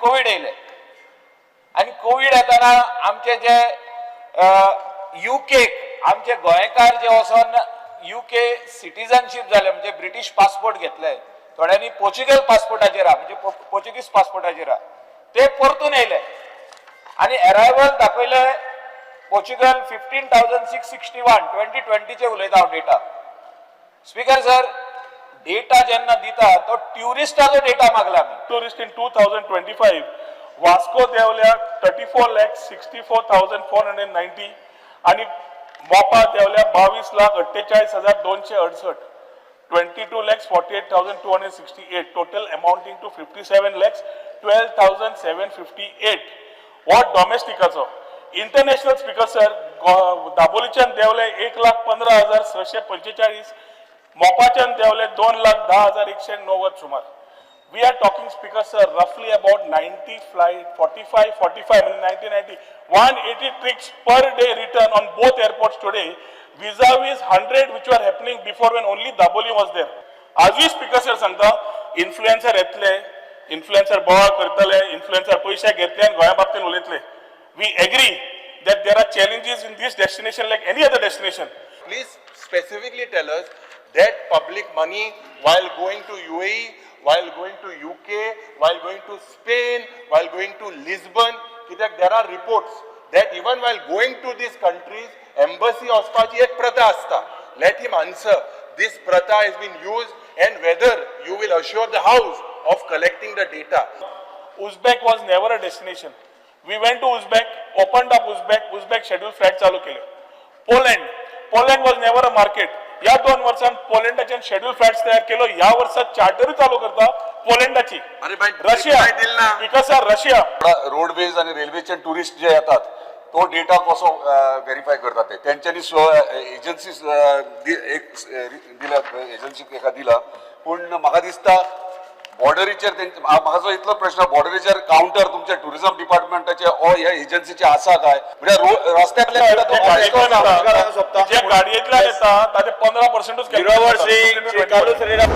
Covid येयले आनी Covid येताना आमचे जे युकेक आमचे गोंयकार जे वचोन युके सिटीजनशीप जाले, म्हणजे ब्रिटीश पासपोर्ट घेतले, थोड्यांनी पोर्चुगल पासपोर्टाचेर आहा, म्हणजे पोर्चुगीज पासपोर्टाचेर आहा, ते परतून येयले आनी एरायवल दाखयले पोर्चुगल 15,661. 2020चे उलयता हांव डेटा. स्पीकर सर, डेटा जेन्ना दिता तो ट्युरिस्टाचो डेटा मागला आमी. Tourist in 2025, Vasco देवल्या 34,64,490 आणि मोपा देवल्या 22,48,268, 22,48,268, total amounting to 57,12,758. हो डॉमेस्टिकाचो. इंटरनॅशनल, स्पीकर सर, दाबोलीच्यान देवले 1,15,645, मोपाच्यान देवले 2,10,190 सुमार. We are talking, Speaker sir, roughly about 90 flight, 45, 45, I mean 90, 90, 180 trips per day return on both airports today, vis-a-vis 100 which were happening before, when only Dabolim was there. आजूय, speaker sir, सांगता, influencer येतले, influencer बोवाळ करतले, influencer पयशे घेतले आनी गोंया बाबतीन उलयतले. We agree that there are challenges in this destination like any other destination. Please specifically tell us that public money, while going to UAE, while going to UK, while going to Spain, while going to Lisbon, कित्याक there are reports that even while going to these countries, embassy वचपाची एक प्रथा आसता. Let him answer. This प्रथा has been used and whether you will assure the house of collecting the data. Uzbek was never a destination. We went to Uzbek, opened up Uzbek, Uzbek schedule flight चालू केले. Poland, Poland was never a market. या 2 वर्षांत पोलंडाच्यान schedule flights तयार केलो. ह्या वर्सात चार्टरूय चालू करता पोलंडाची. अरे बाई, रशिया. Reply दिल ना. Because sir, Russia. Roadways आणि रेल्वेचे टुरिस्ट जे येतात, तो डेटा कसो व्हेरीफाय करतात ते तेंच्यांनी एजन्सी एक दिला, एजन्सी एका दिला. पूण म्हाका दिसता बॉर्डरीचेर म्हाका जो इतलो प्रश्न, बॉर्डरीचेर काउंटर तुमच्या टुरिझम डिपार्टमेंटाचे ओ ह्या एजन्सीचे आसा काय? म्हणजे रस्त्यांतल्यान येता तो गाडयेंतल्यान सोंपता. येता, जे गाडयेंतल्यान येता ताचे 15 पर्संटूच. Biravar Singh, Shri Carlos Ferreira.